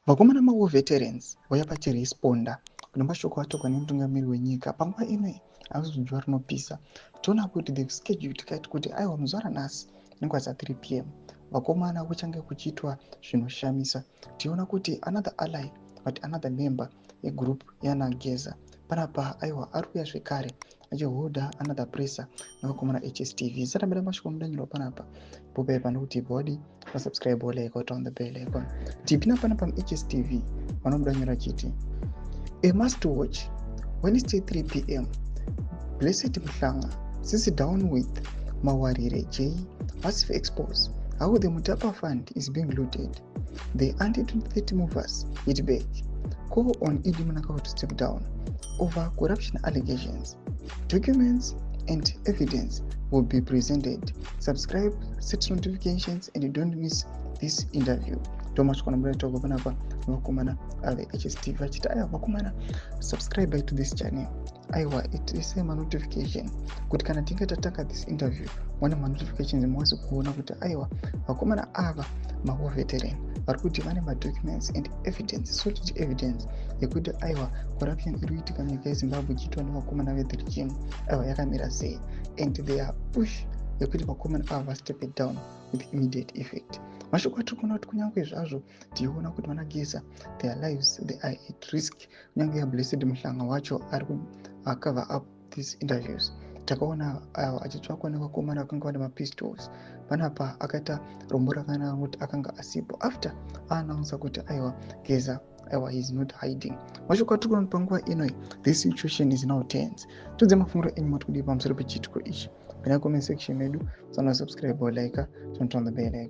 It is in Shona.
Vakomana mawar veterans vauya vachiresponda kune mashoko atorwa nemutungamiri wenyika panguva ino hakuzi rinopisa. Toona kuti the schedule tikaiti kuti aiwa, muzuva ranhasi nenguva dza3 p.m. vakomana kuchange kuchiitwa zvinoshamisa. Tiona kuti another ally, but another member yegroup yanaGeza panapa, aiwa, ari kuuya zvekare achiholda another presser nevakomana HSTV. Satambira mashoko mudanyirwa panapa popai panokuti body vasubscribe, like, on the bell icon. Tipina panapa muHSTV vanomudanyira chiti a must watch Wednesday 3 p.m., Blessed Mhlanga sits down with Mawarire J massive expose how the Mutapa Fund is being looted. The anti-2030 movers hit back, call on ED Mnangagwa to step down over corruption allegations. Documents and evidence will be presented. Subscribe, set notifications and don't miss this interview. Ndomashoko anobuda panapa nevakomana veHSTV vachiti aiwa vakomana, subscribe to this channel, aiwa, itiise manotification kuti kana tinge tatanga this interview mwane manotifications, muwazi kuona kuti aiwa, vakomana ava mawar veteran vari kuti vane madocuments and evidence, solid evidence yekuti aiwa, corruption iri kuitika munyika yeZimbabwe ichiitwa nevakomana vethe regime, aiwa, yakamira sei, and their push yekuti vakomana ava vastep down with immediate effect. Mashoko atiri kuona kuti kunyange zvazvo tichiona kuti vanaGeza, their lives, they are at risk, kunyange yaBlessed Mhlanga wacho ari kucover up these interviews, takaona achitsvakwa nevakomana vakanga vane mapistols panapa. Akaita rombo rakanaka kuti akanga asipo after aannounsa kuti aiwa, Geza, aiwa, he is not hiding. Mashoko atiri kuona panguva inoi, this situation is now tense. Tudze mafungiro enyu, mati kudii pamusoro pechiitiko ichi? Pina comment section medu. Sana subscribe or like, turn on the bell icon.